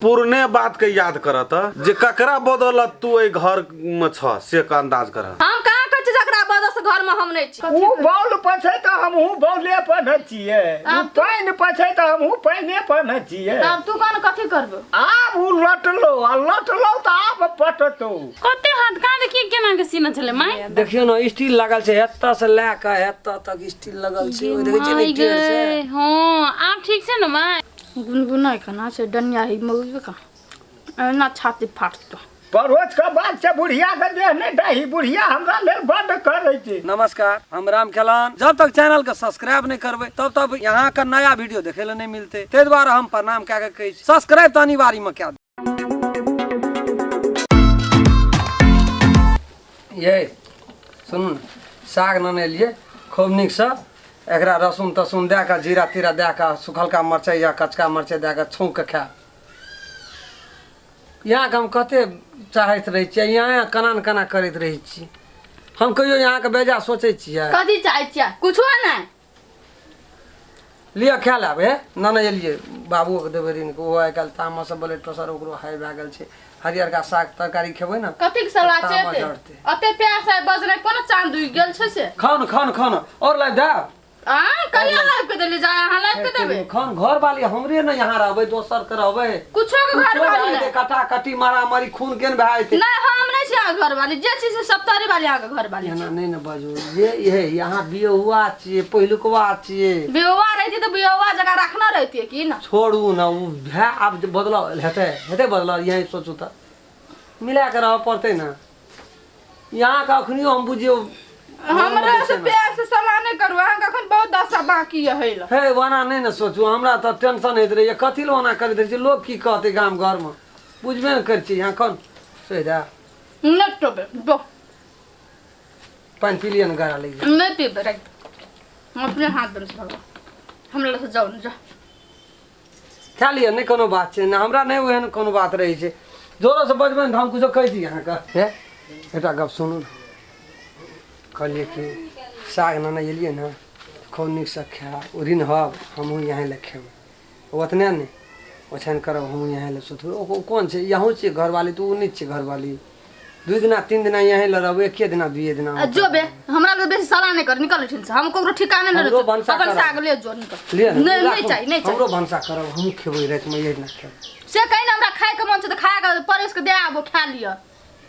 पुरने बात के याद करत जे ककरा बदौलत तू एहि घर में छ से के अंदाज कर। हम कहाँ कहै छी जकरा बदौलत से घर में हम नहीं छी। ऊ बॉल पछै तऽ हमहूँ बॉले पढ़ै छियै, ऊ पानि पछै तऽ हमहूँ पानिए पढ़ै छियै। तब तू कोन कथी करबो? आब ऊ लटलो आ लटलो तऽ आब पटतो। कते हाथ कहाँ देखिए केना के सीना छलै माय। देखियौ ने स्टील लागल छै, एतऽ से लए कऽ एतऽ तक स्टील लगल छै। ओहि देखै छियै ने माय टेढ़ छै। गै, हँ आब ठीक छै ने माय? गुनगुनाइ केना छै डनिया ही मौगी का एना छाती फाटतो। पड़ोस के बात से बुढ़िया के देह नहीं डाही, बुढ़िया हमरा लेल बड्ड करै छै। नमस्कार, हम राम खेलान। जब तक चैनल के सब्सक्राइब नहीं करबै तब तक यहाँ के नया वीडियो देखे ले नहीं मिलते, ताहि दुआरे हम प्रणाम कए के कहै छी सब्सक्राइब तऽ अनिवार्य में कए दियौ। ये सुनू ने, साग नेने एलियै खूब नीकसँ, एकरा रसून तसून दए कऽ जीरा तीरा दए कऽ सुखलका मरचाइ या कचका मरचाइ दए कऽ छौंक कऽ खायब। यहाँके हम कते चाहैत रहै छियै, यहाँ केना ने केना करैत रहै छी। हम कहियो यहाँके बेजा सोचै छियै? कथी चाहै छियै? कुछो नहि। लिअ खा लेब। हे नेने एलियै बाबुओके देबै ऋण के, ओहो आइ काल्हि तामस ब्लड प्रेशर ओकरो हाई भए गेल छै। हरियरका साग तरकारी खेबै ने कथी के सलाह छै? तामस एते चढ़तै। अते प्यार से बजनै कोनो चांद उगि गेल छै से। खाउ ने, खाउ ने, खाउ ने, आओर लाबि देब। आ कहिया लाबि के देली जाय? अहाँ लाबि के देबै? खान घर वाली हमरे ने यहाँ रहबै, दोसर के रहबै? कुछो के घर कुछो वाली भए नहि। जेतै, कटा कटी मारा मारी खून केन भए जेतै। नहि, हम नहि छी अहाँके घर वाली, जे छी से सप्तारी वाली अहाँके घर वाली। एना नहि ने बाजू ये, ये यहाँ बियहुआ छियै, पहिलुकवा छियै। बियहुआ रहिती तऽ बियहुआ जकाँ रखने रहितियै की ने। छोड़ू ने, ओ भए आब जे बदलाव हेतै, हेतै बदलाव, यही सोचू तऽ मिला के रहऽ पड़तै ने। यहाँ के अखनियो हम बुझियौ हमरा से प्यार से सलाह नहि करू, अहाँके अखन बहुत दशा बाकी है ल। हे ओना नहि ने सोचू, हमरा तऽ टेंशन होइत रहैए, कथी लए ओना करैत रहै छै, लोक की कहतै गाम घरमे, बुझबे ने करै छियै। यहाँ कोन सोहि दए नहि टोबे दो। पानि पी लिअ ने, गरा लागि जायत। नहि पीबै, राखि दो। हम अपने हाथ बन भगवान हमरा लग से जाउ ने, जाउ खा लिअ, नहि कोनो बात छै ने, हमरा नहि ओहन कोनो बात रहै छै। जोरोसँ बजबै ने तऽ हम किछो कहि दी अहाँके। हे एकटा गप सुनू ने, कहलियै कि साग नेने एलियै ने, खूब नीकसँ खायब, रिन्हब, हमहूँ यहाँ लए खेबै, ओतने नहि ओछाइन करब, हमहूँ यहाँ लए सुतबै। ओ कोन छै, यहूँ छियै घरवाली तऽ ओ नहि छियै घरवाली। 2 दिना 3 दिना यहीं लए रहबै, एके दिना दुइए दिना। आ जो बे, हमरा लग बेसी सलाह नहि कर, निकल एहिठाम से, हम ककरो ठिकाने नहि हमरो रहै भनसा अपन करब। साग ले जो, निकल। लिअ ने, नहि, नहि राखू। चाही, नहि चाही। हमरो भनसा करब, हमहूँ खेबै रातिमे, यही ना खेबै। से कहि ने, हमरा खायके मन छै तऽ खा कऽ परसि कऽ दए आबो, खा लिअ।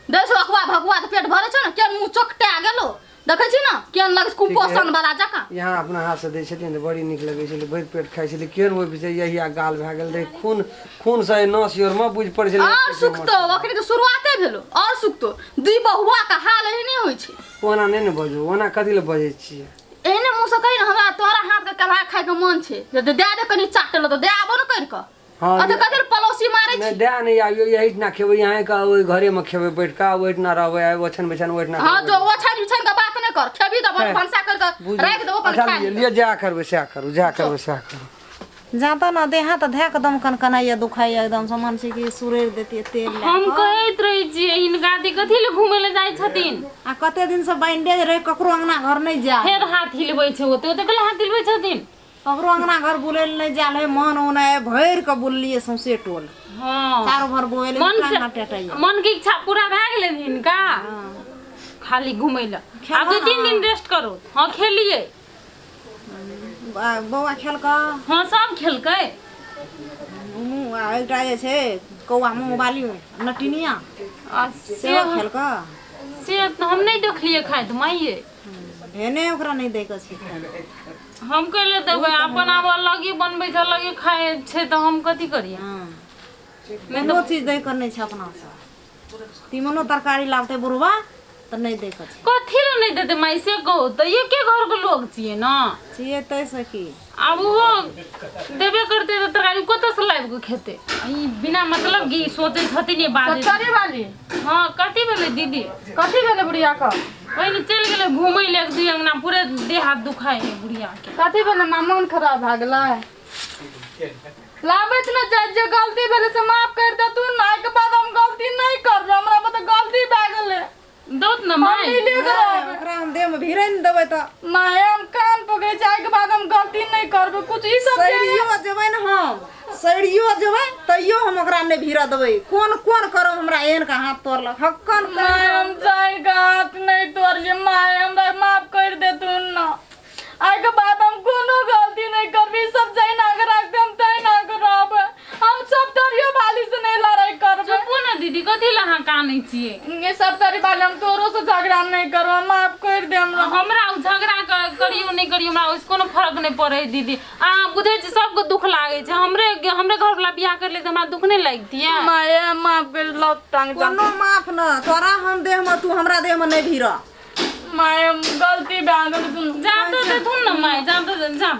दै छौ अखवा भकुआ तऽ पेट भरै छौ ने। केहन मुँह चोकटा गेलो देखै छी ने, केहन लगै छै कुपोषण वाला जकाँ। यहाँ अपना हाथसँ दै छलियै ने, बड़ी नीक लगै छलै, भरि पेट खाइ छलियै। केहन ओहि बीच यहिया गाल भए गेल रहै, खून खूनसँ एहि नस योरमे बुझि पड़ै छलै। और सुखतो, अखनी तऽ शुरुआते भेलो, और सुखतो। दुई बहुआ के हाल एहने होइ छै। ओना नहि ने बजू, ओना कथी लए बजै छियै? एहने मुँह से कही ने, हमरा तोरा हाथ के कलहा खाय के मन छै, जे दए दे कनी चाटे ल तऽ दए आबो ने करि कऽ। हँ, अतऽ कथी लए पड़ोसी मारै नहि छी? दए नहि आबियौ, एहिठिना खेबै, अहाँके ओहि घरेमे खेबै बैठ कऽ, ओहिठिना रहबै, ओछाइन बिछाइन ओहिठिना। हँ जो, ओछाइन बिछाइन के बात नहि कर, खेबी तऽ अपन हे, भनसा करि कऽ बुझू। राखि देबो, अपन अच्छा खा लिअ लिअ। लिअ, जएह करबै सएह करू, जएह करबै सएह करू। जाता न देह हाथ धए कऽ दम कनकनाइए, दुखाइए एकदम से, मन छै कि सुरैर देतियै तेल लए हम कऽ। कहैत रहै छियै हिनका दी कथी लए घूमै लए जाइ छथिन। आ कते दिन से बैंडेज रहै, ककरो अंगना घर नहि जाय। फेर हाथ हिलबै छै ओते ओते कले हाथ हिलबै छथिन। ककरो अंगना घर बुलै लए नहि जायल है, मन ओना भरि कऽ बुललियै सौंसे टोल। हँ, चारू भर बोएले मन कान टेटैया। मन के इच्छा पूरा भए गेलै हिनका, खाली घूमै लए। आब 2-3 दिन रेस्ट करू। हँ खेलियै। बौआ खेलकऽ? हँ सब खेलकै। मुँह आ एकटा जे छै कौआ मुँह वाली नटिनिया आ से सेहो खेलकऽ? से तऽ हम नहि देखलियै खाइत माइये। भेने ओकरा नहि दै के छै खाय लए। हम कैले देबै? अपन आब अलगे बनबै छै, अलगे खाइ छै, तऽ हम कथी करियै? हँ, कोनो चीज दै के नहि छै अपनासँ। तीमनो तरकारी लाबतै बुढ़बा तऽ नहि दै के छै। कथी लए नहि देतै माइ से कहू तऽ? एके घरके लोक छियै ने। छियै ताहिसँ की? आब ओहो देबे करतै तऽ तरकारी कतऽसँ लाबि कऽ खेतै? ई बिना मतलब की सोचै छथिन, ई बाजै सत्तरी वाली। हँ, कथी भेलै दीदी? कथी भेलै बुढ़िया के? ओहिने चलि गेलै घूमै लए एक दुई अंगना, पूरे देह हाथ दुखाइ है बुढ़िया के। कथी भेलै माँ? मन खराब भए गेलै? लाबैत ने जाय, जे गलती भेलै से माफ करि दे तू ने, आइके बाद हम गलती नहि करबै, हमरा पर तऽ गलती भए गेलै। दौत ने हम माय। मिलिए कऽ रहबै। ओकरा हम देहमे भिड़ै नहि देबै तऽ। माय, हम कान पकड़ै छी, आइके बाद हम गलती नहि करबै। कुछ ई सब जे सड़ियो जेबै ने, हम सड़ियो जेबै तैयो हम ओकरा नहि भिड़ै। भीड़ देबै। कोन कोन करब हमरा एहन के हाथ तोड़लक हक्कन माय हम जानि के हाथ नहीं तोड़लियै। माय हमरा माफ कर दे तू ना, आइ के बाद हम कोनो गलती नहीं करबी। सब जहिना के रखते हम तहिना के रहबै। हम सब तरियो वाली से नहीं लड़ाई करबै। चुपू ने दीदी, कथी लए अहाँ कानै छियै? ये सब तरी वाली हम तोरो से झगड़ा नहीं करब, माफ कर दे हमरा। हमरा ओ झगड़ा करियौ नहि करियौ, हमरा ओहिसँ कोनो फर्क नहि पड़ै दीदी। अहाँ बुझै छी सबके दुख लागै छै, हमरे हमरे घरवला बियाह कर ले तऽ हमरा दुख नहि लागितियै? माय माफ कर लो टांग जा। कोनो माफ न तोरा हम देह में, तू हमरा देह में नहीं भीड़। माय हम गलती भए गेल तू जा तऽ देथुन ने माय, जा तऽ जा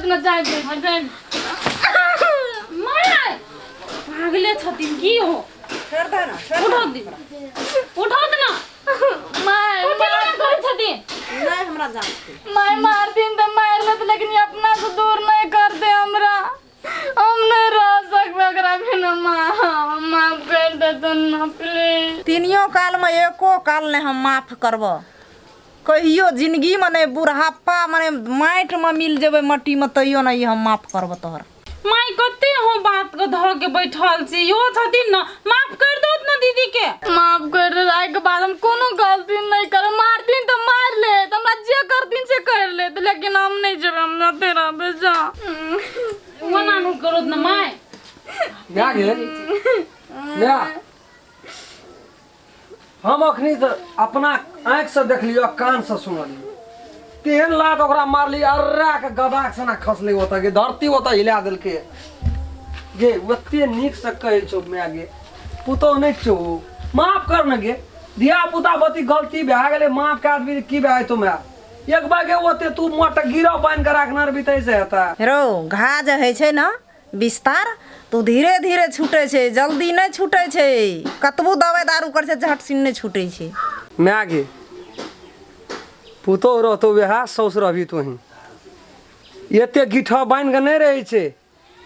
न जाय दे। हाँ, जा। माय पागले छथिन की हो? छोड़ दे ना, छोड़। उठाउ दी, उठाउ तऽ ना। माय कथी लए करै छथिन? नहीं हमरा जानते। माय मार दिन तऽ मार लेत, लेकिन ई अपना से दूर नहीं कर दे हमरा। हम नहीं रह सकबे ओकरा बिना। माँ माफ कर दे तू ना प्लीज। तीनियो काल में एको काल नहीं हम माफ करब कहियो जिंदगी में नहीं। बुढ़ापा मने माटि में मिल जेबै मट्टी में तैयो नहीं हम माफ करब तोहर। माय कते हम बात के धऽ के बैठल छी, इहो छथिन ने, माफ कर दौत ने दीदी के। माफ कर दे, आइ के बाद हम कोनो गलती नहीं करब। मारथिन तऽ मार लेत, हमरा जे करथिन से कर लेत, लेकिन हम नहीं जेबै, हम नते रहबै। जा मना नहि करोत ने माय। भए गेल माय, हम अखनी तऽ अपना आँखिसँ देखलियो, कानसँ सुनलियो, तेहन लात ओकरा मारली अर्रा के गदाक सना खसलै ओतऽ गे, धरती ओतऽ हिला देलकै गे। ओते नीकसँ कहै छौ माय गे, पुतोहु नहि छौ, माफ कर ने गे, धिया पुता बती गलती भए गेलै, माफ कए देबही की भए जेतौ माय? एक बार गे ओते तू मोट गिरह बान्हि कऽ राखने रहबी तैसँ हेतै? रौ घा जे होइ छै ने विस्तार तऽ ओ धीरे धीरे छूटै छै, जल्दी नहि छूटै छै। कतबो दवाइ दारू करै छै झट सिन नहि छूटै छै। माय गे, पुतोहु रहतौ वएह, साउस रहबी तोही, एते गिठह बान्हि कऽ नहि रहै छै।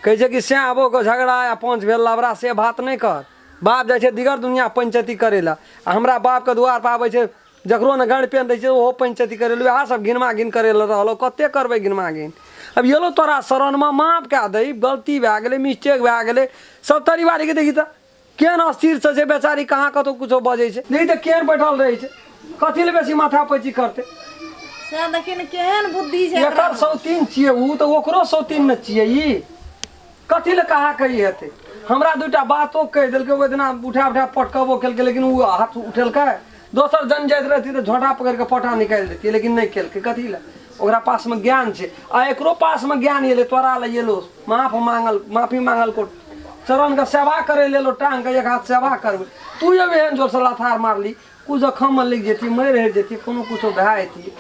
कहै छै कि सएह आबो के झगड़ा आ पाँच भेल लबड़ा, से बात नहि कर। बाप जाइ छै दिगर दुनिया पंचायती करै लए, आ हमरा बापके दुआर पर आबै छै जकरो ने गाँड़ पेन दै छै ओहो पंचायती करै लए। वएह सब घिनमा घिन करै लए रहलौ, कते करबै घिनमा घिन? अब एलौ तोरा शरणमे, माफ कए दही, गलती भए गेलै, मिस्टेक भए गेलै। सब तरीवारीके देखी तऽ केहन अस्थिरसँ छै बेचारी, कहाँ कतहु कुछो बजै छै, नहीं तऽ केहन बैठल रहै छै, कथी लए बेसी माथा पैची करतै? सएह देखी ने केहन बुद्धि छै एकर सौतीन छियै उ तऽ ओकरो सौतीन ने छियै, ई कथी लए कहा कही हेतै? हमरा दूटा बातो कहि देलकै ओहि दिना, उठा उठा पटकबो केलकै, लेकिन ओ हाथ उठेलकै। दोसर जन जाइत रहती तऽ झोंटा पकड़ि कऽ पटा निकालि देतियै, लेकिन नहि केलकै। कथी लए? ओकरा पासमे ज्ञान छै आ एकरो पासमे ज्ञान एलै, तोरा लए एलो माफ मांगल, माफी मांगल को चरणके सेवा करै लेल एलो, टांगके एक हाथ सेवा करबै, तू जब एहन जोरसँ लथार मारली, कुछ जखममे लागि जेती, मरि हरि जेती, कोनो कुछो भए जेती,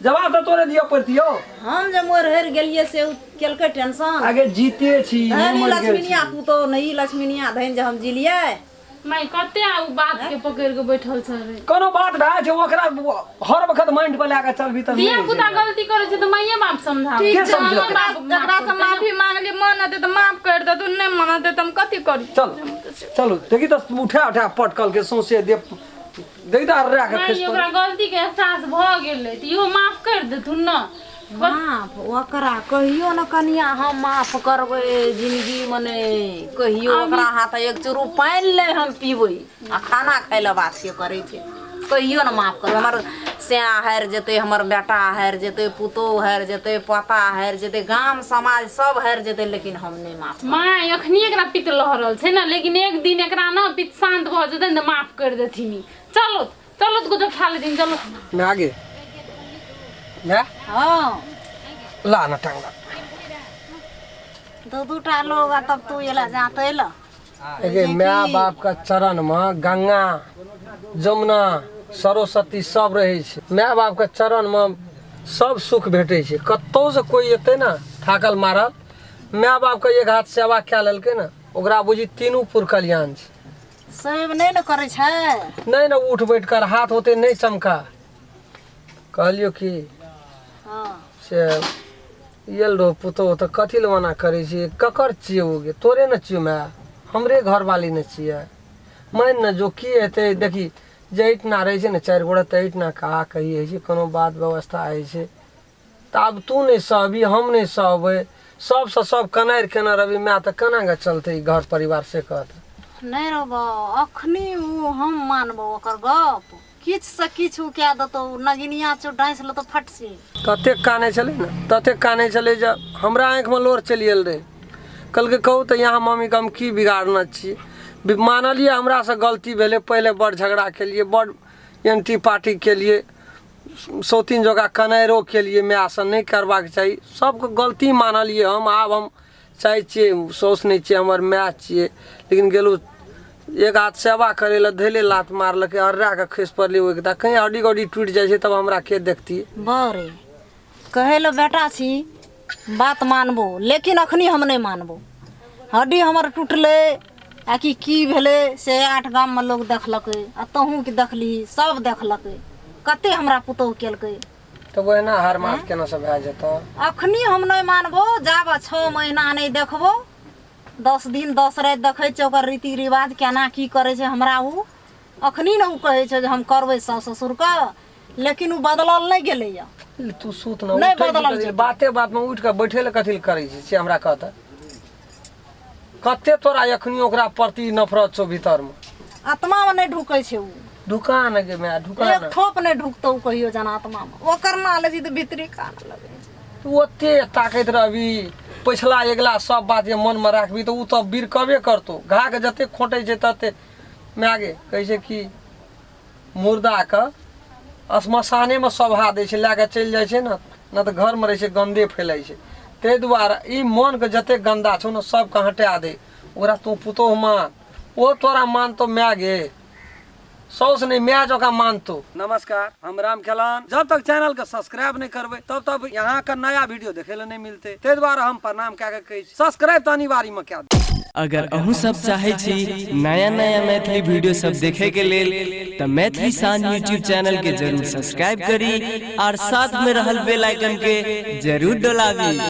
जवाब तऽ तोरे दिअ पड़तियौ। हम जे मरि हरि गेलियै से ओ केलकै टेंशन। आगे जीते छी नहि धनी मरि गेल छी। लक्ष्मीनिया पुतोहु नहि लक्ष्मीनिया धनि जे हम जिलियै। माय कते आ उ बात के पकड़ के बैठल छलै? कोनो बात भए छै ओकरा हर वखत माइंड पर लए कऽ चलबी तऽ धिया पुता गलती करै छै तऽ माइए बाप समझाबै। के समझेतै? एकरा से माफी मांगली, मानते तऽ माफ कर दे, तू नहीं मानते तऽ हम कथी करी? चल चलू, देखी तऽ उठा उठा पटकल के सौंसे दे, देखी तऽ अर्रा के माय खसि ओकरा गलती के एहसास भऽ गेलै तऽ इहो माफ कर देथुन ने। माफ ओकरा कहियो न कनिया हम माफ करबै जिंदगी मे नहि कहियो। ओकरा हाथ एक चूरू पानि नहि हम पीबै आ खाना खाय लए बात से करै छै, कहियो न माफ करबै। हमर सैया हारि जेतै, हमर बेटा हारि जेतै, पुतोहु हारि जेतै, पोता हारि जेतै, गाम समाज सब हारि जेतै, लेकिन हम नहि माफ। माय अखनी एकरा पित्त लहरल छै ने, लेकिन एक दिन एकरा ने पित्त शांत भऽ जेतै ने, माफ कर देथिन। चलो चलो तऽ कुछो खा लेथिन, चलो। माय गे माय। हँ ला न टांग ला। दू दूटा लोग आ तब तू एला जाते एला। एगे माय बाप के चरण में गंगा जमुना सरस्वती सब रहै छै। माय बाप के चरण में सब सुख भेटै छै। कतौ से कोई एतै ने थाकल मारल, माय बाप के एक हाथ सेवा कए लेलकै ने, ओकरा बुझी तीनू पुर कल्याण छै। सेव नहि ने करै छै। नहि ने उठ बैठ कर हाथ होते नहि चमका। कहलियो कि हँ से एल रहो पुतोहु तऽ कथी लए ओना करै छी? ककर छियै ओ गे? तोरे ने छियौ माय, हमरे घरवाली ने छियै। मानि ने जो की हेतै, देखी जहिठिना रहै छै ने चारि गोटा तहिठिना कहा कही होइ छै, कोनो बात व्यवस्था होइ छै। तऽ आब तू नहि सहबी, हम नहि सहबै, सबसँ सब कनारि केने रहबी माय, तऽ केना कऽ चलतै ई घर परिवार से कहत? नहि रौ बा, अखनी उ हम मानबो ओकर गप। किछु से किछु उ कए देतौ, नगिनिया छौ, डाँसि लेतौ फट से। ततेक कानै छलै ने, ततेक कानै छलै जे हमरा आँखिमे लोर चलि गेल रहै। कहलकै कहू तऽ यहाँ मम्मीके हम की बिगाड़ने छी? मानलियै हमरासँ गलती भेलै, पहिले बड़ झगड़ा केलियै, बड़ एंटी पार्टी केलियै, सौतीन जकाँ कनाइरो केलियै, मायसँ नहि करबाक चाही, सबके गलती मानलियै हम। आब हम चाहै छियै साउस नहि छियै, हमर माय छियै। लेकिन गेलहुँ एक हाथ सेवा करै लए, धैले लात मारलकै, अर्रा कऽ खसि पड़लियै ओहिके। तऽ कहीं हड्डी गड्डी टूटि जाइ छै तब हमरा के देखतियै? बरे कहै लए बेटा छी, बात मानबो, लेकिन अखनी हम नहि मानबो। हड्डी हमर टूटलै आ कि की भेलै से 8 गाममे लोक देखलकै, आ तहूँ की देखली, सब देखलकै कते हमरा पुतोहु केलकै। तब ओहिना हार माथ केना सब भए जेतौ? अखनी हम नहि मानबो जाब 6 महीना नहि देखबो, 10 दिन 10 राति देखै छियै ओकर रीति रिवाज केना की करै छै। हमरा ओ अखनी ने ओ कहै छै जे हम करबै सासु ससुरके, लेकिन ओ बदलल नहि गेलैया। तू सुत न, नहि उठै छी बदलल कथी लए? जेतै। बाते बातमे उठि कऽ बैठे लए कथी लए करै छी से हमरा कहतऽ? कते तोरा एखनी ओकरा प्रति नफरत छौ भीतरमे? आत्मामे नहि ढुकै छै उ। ढुका ने गे माय, ढुका एक ने। ठोप नहि ढुकतौ कहियो जना आत्मामे। ओकर ना लै छी तऽ भीतरी कान लगै छै। तू ओते ताकैत रहबी, पछिला अगिला सब बात जे मनमे राखबी तऽ ओ तऽ बिरकबे करतौ। घाके जते खोँटै छै तते माय गे कहै छै कि मुर्दाके श्मशानेमे सभा दै छै, लए कऽ चलि जाइ छै ने, नहि तऽ घरमे रहै छै गन्दे फैलै छै। ताहि दुआरे ई मनके जतेक गन्दा छौ ने सबके हटा दे, ओकरा तू पुतोहु मान, ओ तोरा मानतौ माय गे, साउस नहीं माय जकाँ मानतौ। नमस्कार, हम राम खेलान। जब तक चैनल के सब्सक्राइब नहीं करबै तब तक यहाँ के नया वीडियो देखे ला नहीं मिलते, ताहि दुआरे हम प्रणाम कए के कहै छी सब्सक्राइब तऽ अनिवार्य में कए दियौ। अगर अहूँ सब चाहे छी नया नया मैथिली वीडियो सब देखे के लेल तऽ मैथिली शान यूट्यूब चैनल के जरूर सब्सक्राइब करी और साथ में रहल बेल आइकन के जरूर डोलाबी।